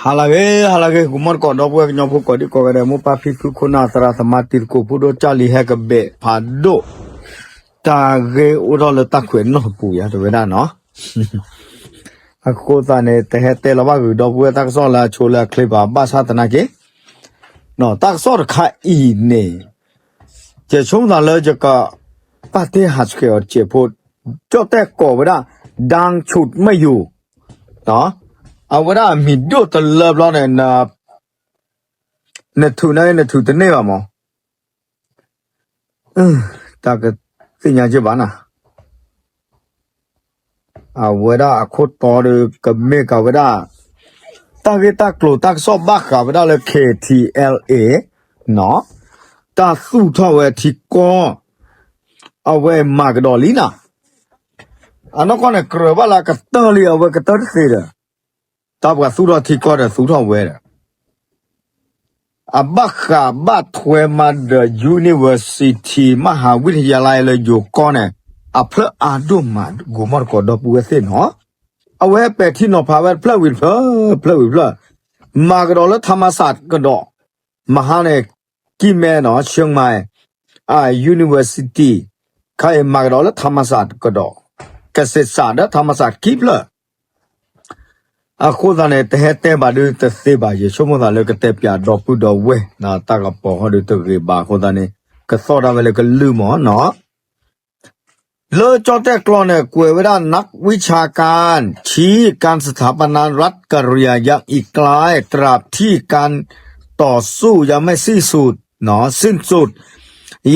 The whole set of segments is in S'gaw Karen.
ဟါလၢအဂ့ၤ ဟါလၢအဂ့ၤ ဂီၤမီၢ်တကိး ဒီပုၢ်ဝဲၢ်ကညီဖိကိးဒံကိးဂၤဒဲး မိၢ်ပၢ်ဖံဖု ခိၣ်နၢ်သရၣ်သမါ တံၤသကိးဖိဒိၣ် ကၢ်လံၤဟဲကဘဲးဖးဒိၣ် တၢ်ဂ့ၢ်အိၣ်ထီၣ်လၢတၢ်ခွဲးနီၣ်ပူၤယါ တဲဝဲဒၣ်နီၤ. အဃိသတးန့ၣ် တဟဲတဲလီၤဘၣ်ဂုာ်ဒီပုၢ်ဝဲၢ်တၢ်ကစီၣ်လၢအဆိလၢအချ့ဘၣ် ဘၣ်ဆၣ်သနာ်က့ တၢ်ကစီၣ်တခါအံၤန့ၣ် ယဆိကမိၣ်သးလၢယက ပာ်တ့ၢ်ဟးဆှဲးအီၤတစဲးဖိ ကၠီၣ်တဲၣ်ကိးဝဲဒၣ် ဒၢဆူၣ်မ့ၢ်ယိၤ အဝဲဒၣ်အမံၤဒိၣ်တလၢဘျီန့ၣ် နထုးန့ၢ် နထုးတန့ၢ်ဘၣ်မး တၢ်ကသ့ၣ်ညါက့ဘၣ်နၤ အဝဲဒၣ်အခိၣ်တီဒီး ကမ့ၢ်ကဝဲဒၣ် တၢ်ဂ့ၢ်တၢ်ကျိၤတၢ်ကစီၣ်ဘၣ်ဃးဝဲဒၣ်လၢ K T L A နီၤ တၢ်သူၣ်ထီၣ်ဝဲထံကီၢ် အဝဲမၤကဒီးလံနၤ အနီၢ်ကီၢ်န့ၣ် ကြၢးဘၣ်လၢအကတၢၢ်လံ အဝဲကတၢၢ်တသ့ဒီး တၢ်ပှၤသူၣ်ထီၣ်ထံကီၢ်ဒီးသူၣ်ထီၣ်ဝဲဒီး အဘၣ်ဃးဘၣ်ထွဲမးဒီး university မဟၤဝံၣ်ထယါလါလၢယိၤကီၢ်န့ၣ် အဖျၢၣ်အါဒိၣ်မး ဂီၤမီၢ်တကိးဒီပုၢ်ဝဲၢ်သ့ၣ်နီၤ အဝဲပဲာ်ထံနီၤဖးဝဲတဖျၢၣ်ဝံၤတဖျၢၣ် ဖျၢၣ်ဝံၤတဖျၢၣ် မၤကဒီးလၢ ထမစတ် ကဒီး မဟါန့ၣ် ကံၢ်မဲနီၤ ရှၢၣ်မဲ အ university ခါအံၤမၤကဒီးလၢ ထမစတ် ကဒီး ကစ့းစးဒီး ထမစတ် ခံဖျၢၣ် အဃိသတးန့ၣ် တဟဲတဲဘၣ်ဒုးတသ့ဘၣ် ယဆိကမိၣ်သးလၢကတဲပၠးဒီပုၢ်ဒီဝဲၢ် တၢ်ကပီၤဟီဒုးတဂ့ၤဘၣ်အဃိသတးန့ၣ် ကသီၣ်ဒၣ်ဝဲလၢကလုၢ်မးနီၤ လ�itaw်တဲာ်ကျိၤန့ၣ် ကွဲးဝဲဒၣ် นักวิชาการ ชี้การสถาปนารัฐกะเหรี่ยงยังอีกไกล ตราบที่การต่อสู้ยังไม่สิ้นสุด เนาะ สิ้นสุด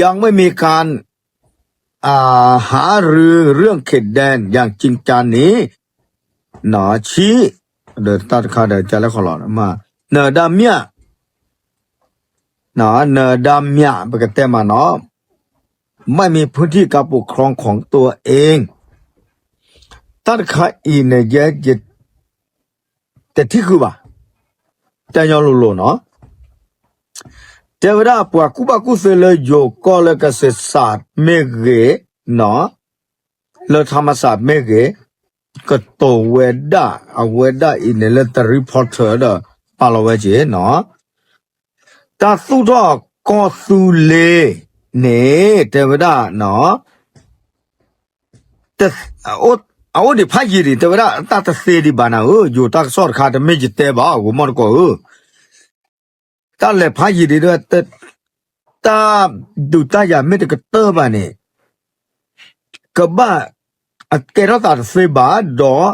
ยังไม่มีการ หารือเรื่องเขตแดนอย่างจริงจังนี้ ชี้ ဒီးတၢ်တခါဒီး ကလဲၤခီလီၤ နဒါမြစ် နဒါမြစ် ပကတဲမးနီၤ ไม่มีพื้นที่การปกครองของตัวเอง တၢ်တခါအံၤန့ၣ် ယဲ တထံၣ်ဃုာ်ဘၣ် တဲညီလိၤလိၤနီၤ တဲဝဲဒၣ်ပှၤကူၣ်ဘၣ်ကူၣ်သ့လၢယိၤကီၢ်လၢကစ့းစးမ့ၢ်ဂ့ၤနီၤ လၢထမစတ် မ့ၢ်ဂ့ၤ ကတိၤဝဲဒၣ် အဝဲဒၣ်အံၤန့ၣ်လၢ The Reporter ဒီး ပာ်လီၤဝဲက့ၤနီၤ တၢ်သူၣ်ထီၣ်ကီၢ်သူလ့ၤန့ၣ် တဲဝဲဒၣ်နီၤ အအိၣ်ဒံးဖးယံာ်ဒံး တဲဝဲဒၣ် တၢ်တသ့ဒံးဘၣ်နၤဧၢ ယိၤတၢ်ကစီၣ်တခါ တမ့ၢ်ယတဲဘၣ် ဂီၤမီၢ်တကိးဧၢ တၢ်လဲၤဖးယံာ်ဒံးဒီး တၢ်ဒုးတၢ်ယၤမ့ၢ်တကတၢၢ်ဘၣ်န့ၣ် ကဘၣ်အကဲထီၣ်သးတသ့ဘၣ်ဒီး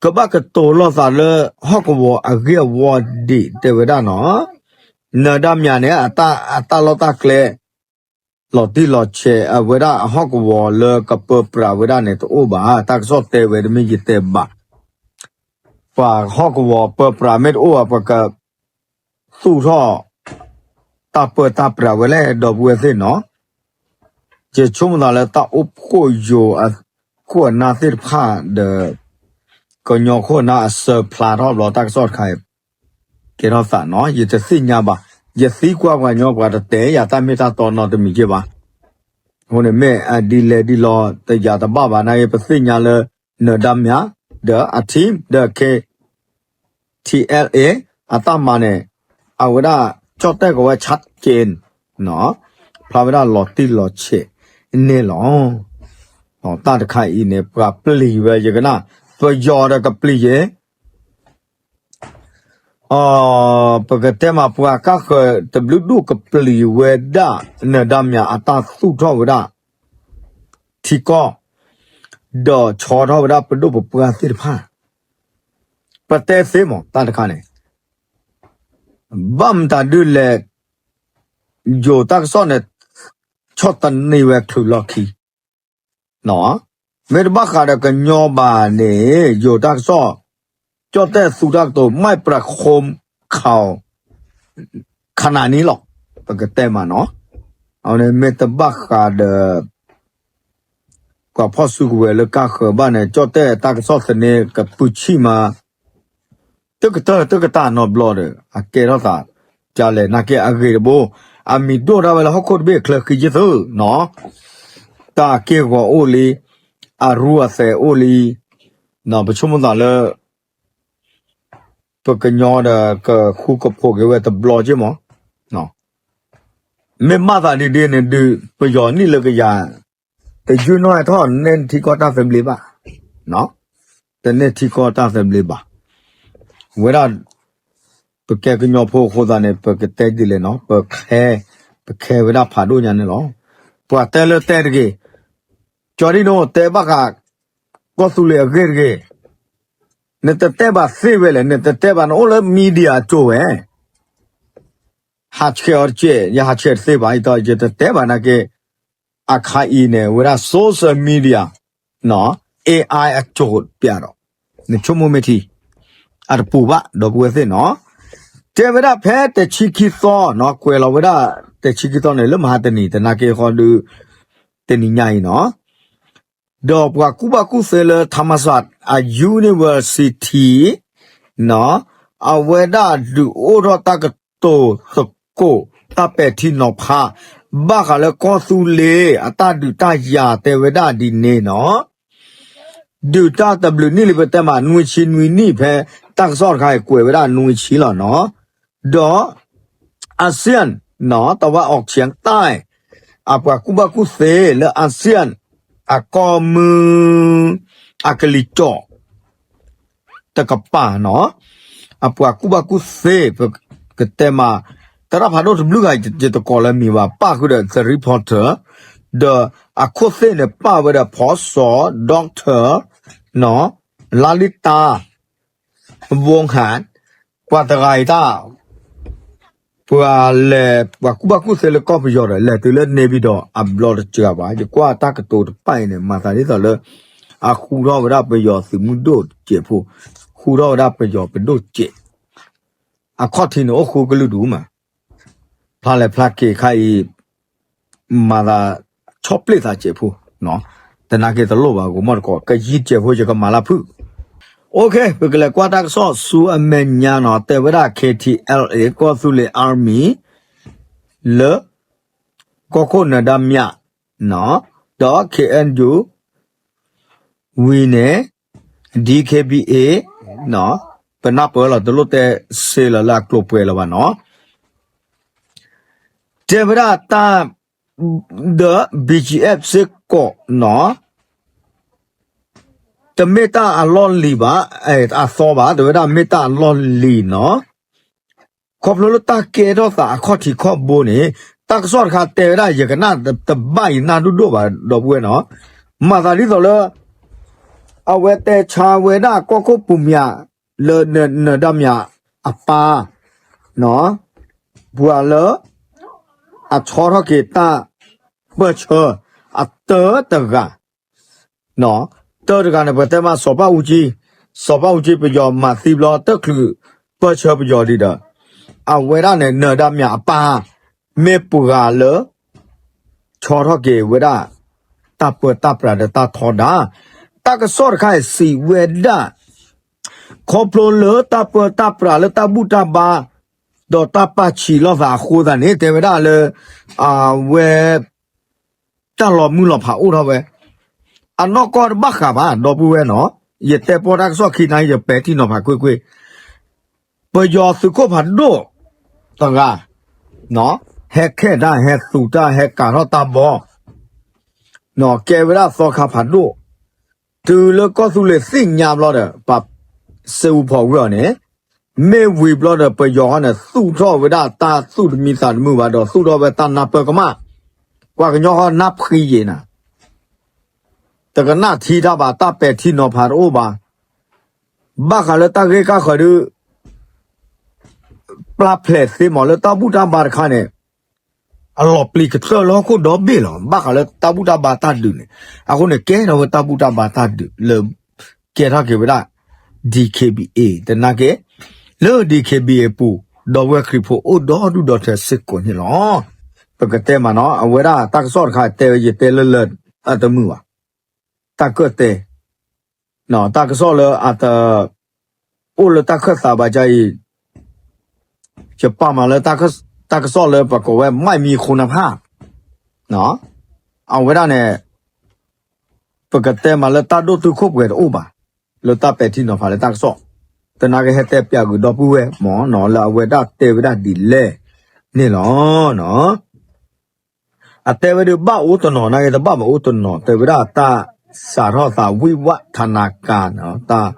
ကဘၣ်ကတိၤလိာ်သးလၢဟီၣ်ကဝီၤအဂ့ၢ်အဝီဒံး တဲဝဲဒၣ်နီၤ နဒါမြစ်န့ၣ် အတၢ်လီၢ်တၢ်ကျဲ လီၤတံၢ်လီၤဆဲး အဝဲဒၣ်အဟီၣ်ကဝီၤလၢကပၢပြးဝဲဒၣ်န့ၣ် တအိၣ်ဘၣ် တၢ်ကစီၣ်တဲဝဲတမ့ၢ်ယတဲဘၣ် ပှၤဟီၣ်ကဝီၤပၢပြးမ့ၢ်တအိၣ်ဘၣ် ပက သူၣ်ထီၣ် တၢ်ပၢတၢ်ပြးဝဲလဲၣ် ဒီပုၢ်ဝဲၢ်သ့ၣ်နီၤ ယဆိကမိၣ်သးလၢတၢ်အိၣ်ဖှိၣ်ယိၤအခိၣ်အနၢ်သ့ၣ်တဖၣ်ဒီး ကညီခိၣ်အနၢ်အစၢဖျါထီၣ်ဘျီ တၢ်ကစီၣ်တခါအံၤ ကဲထီၣ်သးနီၤ ယတသ့ၣ်ညါဘၣ် ယသံကွၢ်ပှၤညီ ပှၤတတဲယၤတၢ်မ့ၢ်တၢ်တီနီတမံၤက့ဘၣ် အဃိန့ၣ်မ့ၢ်အဒ်လဲၣ်ဒ်လဲၣ် တယၤတဘၣ်ဘၣ်နာ်က့ ပသ့ၣ်ညါလၢ နဒါမြစ် ဒီးအ team ဒီး K T L A အတၢ်မၤန့ၣ် အဝဲဒၣ်ကၠီၣ်တဲၣ်ကဝဲ ชัดเจน ဖျါဝဲဒၣ်လီၤတံၢ်လီၤဆဲးန့ၣ်လီၤ. တၢ်တခါအံၤန့ၣ် ပှၤပျံၤဝဲယကနၣ် ပယီၤဒီးကပျံၤယဲ ပကတဲမး ပှၤကၢ်ဃၢၤတဘျုးဒူၣ်ကပျံၤဝဲဒၣ် နဒါမြစ် အတၢ်သူၣ်ထီၣ်ဝဲဒၣ် ထံကီၢ် ဒီးဆီထီၣ်ဝဲဒၣ်ပဒိၣ်ပပှၢ်သ့ၣ်တဖၣ် ပတဲသ့မး တၢ်တခါန့ၣ် ဘၣ်မတၤဒုးလဲၣ် ယိၤတၢ်ကစီၣ်န့ၣ် ဆီၣ်သနံးဝဲချုးလီၢ်ခံ မ့ၢ်တဘၣ်ဃးဒီးကညီဘၣ်န့ၣ် ယိၤတၢ်ကစီၣ် ကၠီၣ်တဲၣ်သူတၢ်ကတိၤ ไม่ประโคมข่าว ခါနၤန့ၣ်လီၤ ပကတဲမးနီၤ အဝဲန့ၣ်မ့ၢ်တဘၣ်ဃးဒီး ပှၤဖီၣ်စုကဝဲၤလၢကၢ်ဃၢၤဘၣ်န့ၣ် ကၠီၣ်တဲၣ်တၢ်ကစီၣ်သန့ကပုၢ်ဆံၣ်မး တကတၢၢ်တကတၢၢ်နီတဘျီဒီး အကဲထီၣ်သး ကလဲၣ်နာ်က့အဂ့ၤတဘိ အမံၤဒိၣ်ဒၣ်ဝဲလၢဟီၣ်ခိၣ်တဘ့ၣ်ချၢဃံယ့ၢ်သုနီၤ တၢ်က့ၢ်ဂီၤအိၣ်လံ အရူအသဲးအိၣ်လံ ပဆိကမိၣ်သးလၢ ပ ပကညီဒီးကဃူကဖိးက့ၤဝဲတဘျီက့မး. မ့ၢ်မၤသးဒ်ဒ်န့ၣ်ဒုး ပယီၤနံၣ်လၢကယၤ တယုၢ်နီၢ်ဟဲထီၣ် နဲၣ်ထံကီၢ်တၢ်သဘျ့ဘၣ်, တနဲၣ်ထံကီၢ်တၢ်သဘျ့ဘၣ်. ဝဲဒၣ် ပကဲကညီဖိအဃိသတးန့ၣ် ပကတဲဒ်လဲၣ်နီၤ ပခဲ ပခဲဝဲဒၣ်ဖးဒိၣ်ညါန့ၣ်လီၤ. ပှၤတဲလၢတဲတဂ့ၤ, ကၠီဒံၣ်နိ တဲဘၣ်ဃး ကီၢ်သူလ့ၤအဂ့ၢ်တဂ့ၤ. နတတဲဘၣ်သ့ဝဲလဲၣ်, နတတဲဘၣ် နအိၣ်လၢ media အကၠိဝဲ ဟးဆှဲးအီၤတက့ၢ်, ယဟးဆှဲးတသ့ဘၣ်, ယတတဲဘၣ်နာ်က့ အခါအံၤန့ၣ် ဝဲဒၣ် social media, AI အကၠိပျးဒီး နဆိကမိၣ်မ့ၢ်ထံ အတပူၤဘၣ် ဒီပုၢ်ဝဲၢ်သ့ၣ်နီၤ. တဲဝဲဒၣ်ဖဲတဆံခံသီနီၤ ကွဲးလီၤဝဲဒၣ် တဆံခံသီန့ၣ် လၢမဟါတနံၤ တနာ်က့ဃီဒုး တနံၤညါအံၤနီၤ ဒီးပှၤကူၣ်ဘၣ်ကူၣ်သ့လၢ Thammasat အ university နီၤ အဝဲဒၣ်ဒုးအိၣ်ထီၣ်တၢ်ကတိၤသကိး တၢ်ပဲာ်ထံနီၤဖး ဘၣ်ဃးလၢကီၢ်သူလ့ၤ အတၢ်ဒုးတၢ်ယၤ တဲဝဲဒၣ်ဒ်န့ၣ်နီၤ ဒုးတၢ်တဘျုးနံၣ်လံ ပတဲမး နွံဆံနွံနံၣ် ဖဲတၢ်ကစီၣ်တခါအံၤ ကွဲးဝဲဒၣ်နွံဆံလီၤနီၤ. ဒီး ASEAN နီၤ တဝၣ်အီၣ်ဆၢၣ်တၢ် အပှၤကူၣ်ဘၣ်ကူၣ်သ့လၢ ASEAN အကီၢ်မုၢ် အကလံၤကၠီၣ် တကပၤနီၤ အပှၤကူၣ်ဘၣ်ကူၣ်သ့ ပကတဲမး သရၣ်ဖးဒိၣ်တဘျုးဂၤ ယတကိးလၢမံၤဘၣ် ပၣ်ဃုာ်ဒီး The Reporter ဒီးအခိၣ်သ့ၣ်န့ၣ် ပၣ်ဝဲဒီး ဖီစီ doctor နီၤ လါလံတၢ် ဝိုဟန် ပှၤတဂၤအံၤတၢ် ပှၤလဲၤ ပှၤကူၣ်ဘၣ်ကူၣ်သ့လၢကီၢ်ပယီၤဒီး လဲၤတုၤလၢ နေပြည်တော် အဘျီတစှၤဘၣ်. ယကွၢ်တၢ်ကတိၤတဖၣ်အံၤန့ၣ် မၤသးဒ်သိးလၢ အဃူထီၣ်ဝဲဒၣ်ပယီၤသုးမုၢ်ဒိၣ်တစဲးဖိ, ဃူထီၣ်ဝဲဒၣ်ပယီၤပဒိၣ်စဲး, အခီၣ်ထံးန့ၣ်အိၣ်ဃူကလုာ်ဒူၣ်မး, ဖျါလဲၤဖျါက့ၤခါအံၤ မၤသးဆီၣ်ပျ့ၣ်သးစဲးဖိ, တနာ်က့ၤတလိၣ်ဘၣ် ဂီၤမီၣ်တကိး ကယံၤစဲးဖိ ယကမၤလၢဖုၣ် OK ပကလဲၤကွၢ်တၢ်ကစီၣ်ဆူအမဲာ်ညါနီၤ တဲဝဲဒၣ် K T L A ကီၢ်သူလ့ၤ Army လၢ ကီၢ်ခိၣ်နၢၤဒါမြး ဒီး K N U ဝံၤန့ၣ် D K B A ပနၢ်ပၢၢ်လီၤ တလိၣ်တဲစ့လီၤလၢအကျိၤပှဲၤလၢၤဘၣ်နီၤ တဲဝဲဒၣ်တၢ် ဒီး B G F စ့ၢ်ကီးနီၤ တမ့ၢ်တၢ်အလီၢ်လံၤဘၣ်, အသီဘၣ်, တဲဝဲဒၣ်မ့ၢ်တၢ်အလီၢ်လံၤနီၤ. ခီဖျိလၢတၢ်ကဲထီၣ်သးအခီၣ်ထံးခီၣ်ဘိန့ၣ် တၢ်ကစီၣ်တခါတဲဝဲဒၣ် ယကနၣ်တဘၣ်အံၤနၢ်ဒိၣ်ဒိၣ်ဘၣ် ဒီပုၢ်ဝဲၢ်နီၤ. မၤသးဒ်သိးလၢ အဝဲတဲဆါဝဲဒၣ်ကီၢ်ခိၣ်ပူၤမၠး လၢနၢၤဒါမၠးအပၢ် ပှၤလၢ အဆီထီၣ်က့ၤတၢ်ပၢၢ်ဆၢ အတၢတဂၤ တၢတဂၤန့ၣ် ပတဲမး စီၤပၣ်အူကၠံ, စီၤပၣ်အူကၠံ ပယီၤမၤသံဘျီ တချုးပၢၢ်ဆၢပယီၤဒံးဒီး အဝဲဒၣ်န့ၣ် နၢၤဒါမၠးအပၢ် မ့ၢ်ပှၤလၢ ဆီထီၣ်က့ၤဝဲဒၣ် တၢ်ပၢတၢ်ပြးဒီးတၢ်ထီဒါ တၢ်ကစီၣ်တခါအံၤစံးဝဲဒၣ် ခီဖျိလၢတၢ်ပၢတၢ်ပြးလၢတၢ်ဘူၣ်တၢ်ဘါ ဒီးတၢ်ပာ်ဆံးလိာ်သးအဃိသတးန့ၣ် တဲဝဲဒၣ်လၢ အဝဲ တၢ်လီၤမုၢ်လီၤဖးအိၣ်ထီၣ်ဝဲ အနီၢ်ကီၢ်တဘၣ်ဃးဘၣ် ဒီပုၢ်ဝဲၢ်နီၤ. ယတဲပီၢ်တၢ်ကစီၣ်ခံနၤ ယပဲာ်ထံနီၤဖးကွ့ၢ်ကွ့ၢ် ပယီၤသုးခိၣ်ဖးဒိၣ်တဂၤ ဟဲခဲတၢ် ဟဲသူးတၢ် ဟဲကၤထီၣ်တၢ်ဘီ ကဲဝဲဒၣ်သီခါဖးဒိၣ် တုၤလၢကီၢ်သူလ့ၤသ့ၣ်ညါဘျီဒီး ပှၤစဲအူဖီးဝံၤအီၤန့ၣ် မ့ၢ်ဝံၤဘျီဒီး ပယီၤဟီန့ၣ် သူၣ်ထီၣ်ဝဲဒၣ်တၢ်သူၣ်တမံသးတမုာ်ဘၣ်ဒီး သူၣ်ထီၣ်ဝဲတၢ်နၢ်ပၢၢ်ကမၣ် ပှၤကညီဟီနၢ်ဖှံယံာ်နၤ တကနၣ်ထံတၢ်ဘၣ် တၢ်ပဲာ်ထံနီၤဖးတအိၣ်ဘၣ် ဘၣ်ဃးလၢတၢ်ဂ့ၢ်ကၢ်ဃၢၤဒုး ပျၢ်ဖျဲးသ့မးလၢတၢ်ဘူၣ်တၢ်ဘါတခါန့ၣ် အလီၤပျံၤကတၢၢ်လၢဟီၣ်ခိၣ်ဒီဘ့ၣ်လီၤ. ဘၣ်ဃးလၢတၢ်ဘူၣ်တၢ်ဘါတၢ်ဒုးန့ၣ် အဃိန့ၣ် ကဲထီၣ်ဝဲတၢ်ဘူၣ်တၢ်ဘါတၢ်ဒုးလၢ ကဲထီၣ်က့ၤဝဲဒၣ် D K B A တနာ်က့ လၢ D K B A ပူၤ ဒီပုၢ်ဝဲၢ်ခရံာ်ဖိအိၣ်ဒီဒူၣ်ဒီထၢစ့ၢ်ကီးန့ၣ်လီၤ. ပကတဲမးနီၤ အဝဲဒၣ်တၢ်ကစီၣ်တခါတဲဝဲ ယတဲလၢလၢ အတမုာ်ဘၣ် တၢ်ကၢၣ်တဲ တၢ်ကစီၣ်လၢအတ အိၣ်လၢတၢ်ခၢၣ်သးဘၣ်ကါအံၤ ယပာ်မးလၢ တၢ်ကစီၣ်လၢပကိးဝဲ မၢ်မံၤခိၣ်နၢ်ဖး အဝဲဒၣ်န့ၣ် ပကတဲမးလၢတၢ်ဒိၣ်တုာ်ခိၣ်ပှဲၤတအိၣ်ဘၣ် လၢတၢ်ပဲာ်ထံနီၤဖးလၢတၢ်ကစီၣ် သနာ်က့ဟဲတဲပျးကွံာ်ဒီပုၢ်ဝဲၢ်မ့ၢ်နီၤ လၢအဝဲဒၣ်တဲဝဲဒၣ်ဒ်လဲၣ်န့ၣ်လီၤ. အတဲဝဲဒၣ်ဘၣ်အိၣ်တနီၤ နာ်က့တဘၣ်မၤအိၣ်တနီၤ တဲဝဲဒၣ်တၢ်စးထီၣ်သးဝံၣ်ဝၣ်ထးနးကၤ တၢ်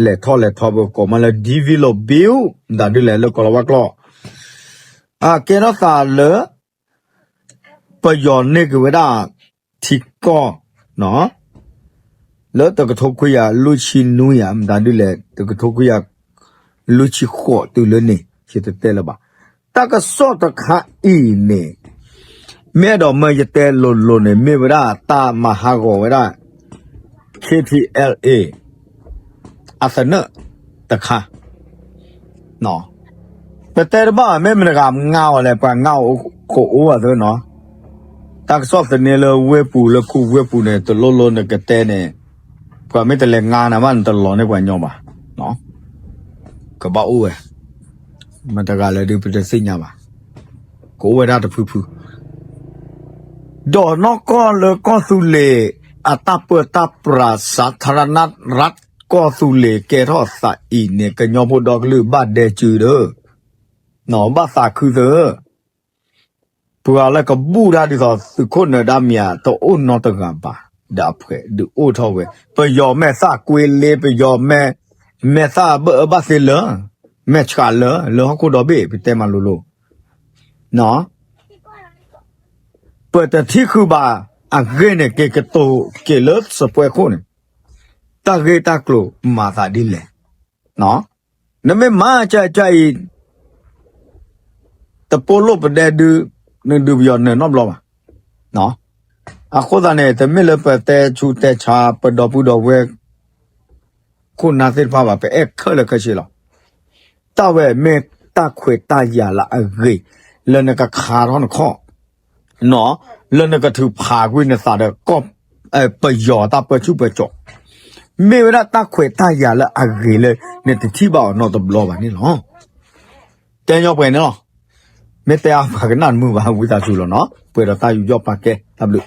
လဲၤထီၣ်လဲၤထီပကိးမးလၢ develop build မတၤဒ်လဲၣ်လၢကီၢ်လီၤဝါကျိာ် အကဲထီၣ်သးလၢ ပယီၤန့ၢ်က့ၤဝဲဒၣ် ထံကီၢ် လၢတကထိခွံကယၤလွံၢ်ဆံနွံယၤ မတၤဒ်လဲၣ် တကထိခွံကယၤလွံၢ်ဆံဃိးတုၤလၢန့ၣ် ယတတဲလၢၤဘၣ်. တၢ်ကစီၣ်တခါအံၤန့ၣ် မ့ၢ်အဲၣ်ဒိးမၢယတဲလိၤလိၤန့ၣ် မ့ၢ်ဝဲဒၣ်တၢ်မၤဟးဂီၤဝဲဒၣ် ခ့ထံအဲလ်အ့ အသနၢၣ်တခါ ပတဲတဘၣ်ဘၣ် မ့ၢ်မတဂၤငါအီၤလဲၣ် ပှၤငါအီၤကအိၣ်အသးနီၤ. တၢ်ကစီၣ်သန့လၢဝ့ၢ်ပူၤလၢခူဝ့ၢ်ပူၤန့ၣ် တလိၣ်လိၣ်နကတဲန့ၣ် ပှၤမ့ၢ်တလဲၤငါနၤဘၣ် နတလီၤန့ၢ်ပှၤညီဘၣ်. ကဘၣ်အိၣ်ဝဲ မတဂၤလၢဒုးပတသ့ၣ်ညါဘၣ်. ကအိၣ်ဝဲဒၣ်တဖုဖု ဒီးနီၢ်ကီၢ်လၢကီၢ်သူလ့ၤ အတၢ်ပၢတၢ်ပြး စးထရနရၢတ် ကီၢ်သူလ့ၤကဲထီၣ်သးအံၤန့ၣ် ကညီဖိဒီကလုာ်ဘၣ်ဒဲကုဒီး ဘၣ်သးခုသၢ ပှၤလၢကဘူၣ်တၢ်ဒ်သိးသုးခိၣ်နၢၤဒါမံၤ တအိၣ်နီတဂၤဘၣ် ဒီးအဖှဲးဒုးအိၣ်ထီၣ်ဝဲ ပယီၤမဲာ်သၣ်ကွ့လ့ ပယီၤမဲာ် မဲာ်သၣ်ဘၣ်အၢဘၣ်သီလၢ မဲာ်ဆှးလၢ လၢဟီၣ်ခိၣ်ဒီဘ့ၣ် ပတဲမၤလိၤလိၤ ပတထံၣ်ဃုာ်ဘၣ်အဂ့ၢ်န့ၣ် က့ၤကတိၤက့ၤလၢစပွဲခိၣ်န့ၣ် တၢ်ဂ့ၢ်တၢ်ကျိၤမၤသးဒ်လဲၣ်. နမ့ၢ်မၤကၢ်ကၢ်အံၤ တပိာ်လိာ်ပဒဲဒု နဒုးပယီၤနၢၤနီတဘျီဘၣ်. အဃိသတးန့ၣ် တမ့ၢ်လၢပတဲဆူးတဲဆါ ပဒီပုၢ်ဒီဝဲၢ် ခိၣ်နၢ်သ့ၣ်တဖၣ်ဘၣ် ပအဲၣ်ခဲလၢာ်ခဲဆ့လီၤ. တၢ်ဝဲမ့ၢ်တၢ်ခွဲးတၢ်ယာ်လၢအဂ့ၤ လၢနကခါထီၣ်နခီၣ် လၢနကထုးဖးကွံာ်နသးဒီး ပယီၤတၢ်ပၢဆူၣ်ပၢစိး မ့ၢ်ဝဲဒၣ်တၢ်ခွဲးတၢ်ယာ်လၢအဂ့ၤလၢ နတထံၣ်ဘၣ်အီၤနီတဘျီဘၣ်န့ၣ်လီၤ. တဲညီပှဲၤန့ၣ်လီၤ. မ့ၢ်တဲအါပှၤကနၣ်တမုာ်ဘၣ် ဝံသးစူၤလီၤနီၤ ပှဲၤဒီးတၢ်ယူးယီၣ်ပာ်ကဲ တၢ်ဘျုး